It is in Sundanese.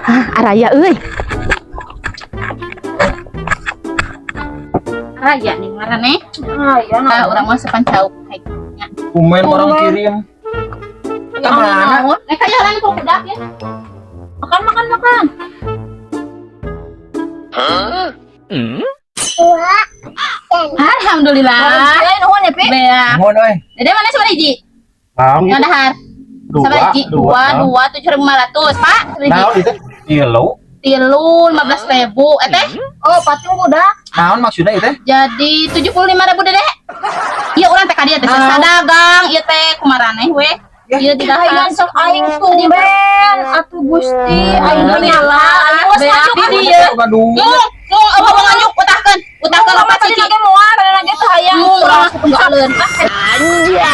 Hah, araya euy. Araya nih marane. Ah, iya. Nah, urang mah sepan cauk nya. Kumen orang kirim. Ya naon? Eh kayak jalan kok budak ya. Makan, makan, makan. Alhamdulillah. Alhamdulillah, nuhun ya, Pi. Beak. Mohon euy. Dede mana sabaraha hiji? Naon Yang gitu? dahar. Dua, Sabaraha hiji? dua. 2 2 7.500, Pak. Sabaraha hiji? Naon itu? Tilu. 3 15.000. Eh teh, Oh, patung budak. Naon maksudnya itu? Jadi 75.000, Dede. Iya urang teh ka dieu teh sadagang, ieu teh kumaraneh we. Ieu tidak Hayang sok aing tumben atuh Gusti, aing mah nyala, aing geus Beak masuk di atuh. dieu. Aduh. Ngung, ngung, apa mau nganyuk utahkeun. Utahkeun opat Tadi siki. lagi moal, tadi lagi teh hayang. Ngung, urang masuk tunggalan. Anjay.